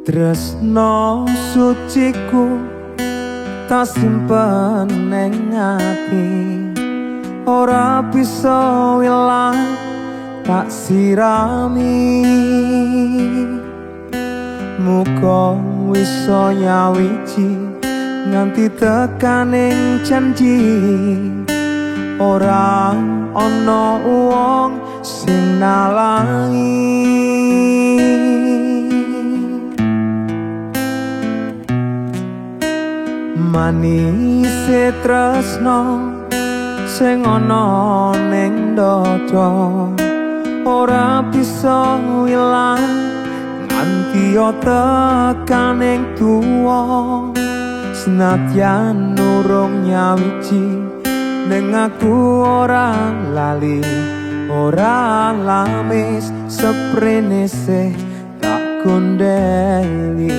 Tresno suciku tak simpen ning ati, ora bisa ilang tak sirami. Muga wisa nyawiji nganti tekaning janji, ora ana wong sing nalangi. Manise tresno sing ana ning dada ora bisa ilang nganti tekaning tuwa. Senadyan urung nyawiji ning aku ora lali, ora lamis seprene sih tak kundeli.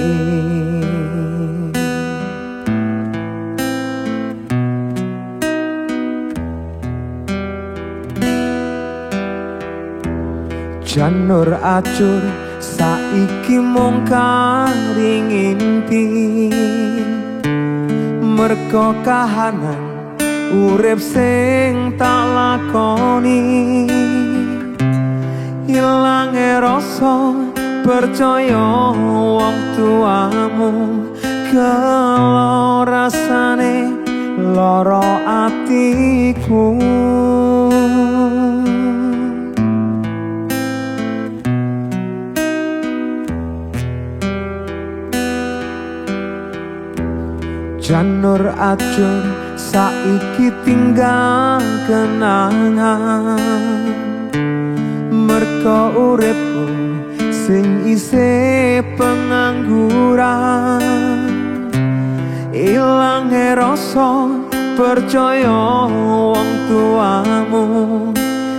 Janur acur saiki mung kari ngimpi, mergo kahanan urip sing tak lakoni. Ilange rasa percaya wong tuamu, gelo rasane lara atiku. Janur acur saiki tinggal kenangan, mergo uripku sing isih pengangguran. Ilange rasa percaya wong tuamu,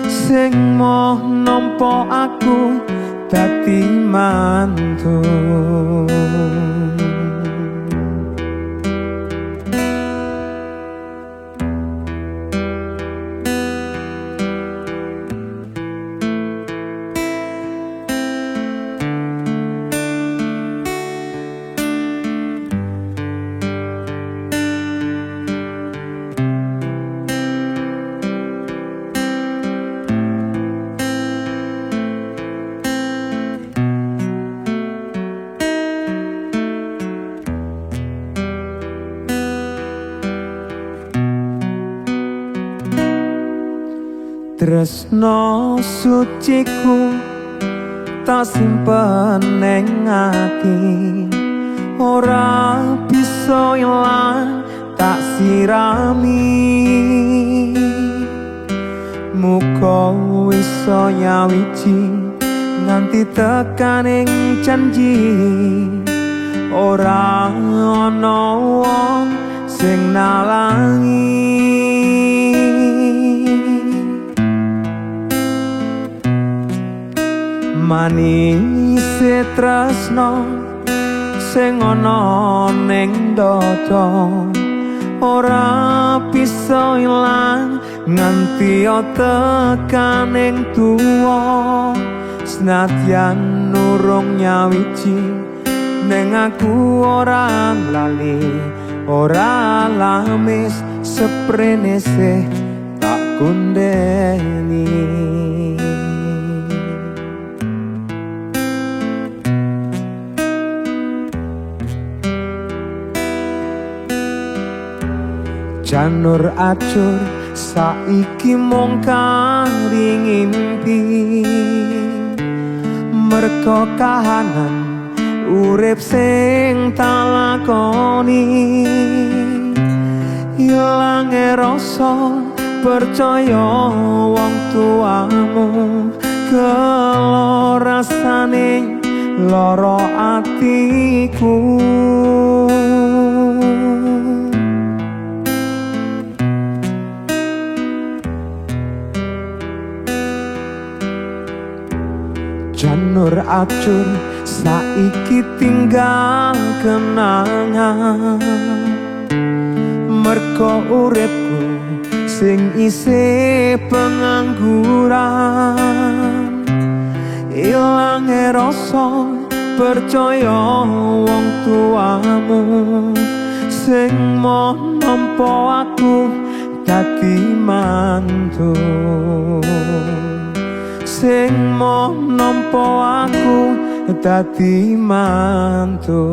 sing moh nampa aku dadi mantu. Tresno suciku tak simpen ning ati, ora bisa ilang tak sirami. Muga wisa nyawiji nganti tekaning janji, ora ana wong sing nalangi. Manise tresno sing ana ning dada ora bisa ilang nganti tekaning tuwa. Senadyan urung nyawiji ning aku ora lali, ora lamis seprene sih tak kundeli. Janur acur saiki mung kari ngimpi, mergo kahanan urip sing tak lakoni. Ilange rasa percaya wong tuamu, gelo rasane lara atiku. Janur acur saiki tinggal kenangan, mergo uripku sing isih pengangguran. Ilange rasa Percaya wong tuamu sing mau nampa aku dadi mantu, sing mau nampa aku dadi mantu.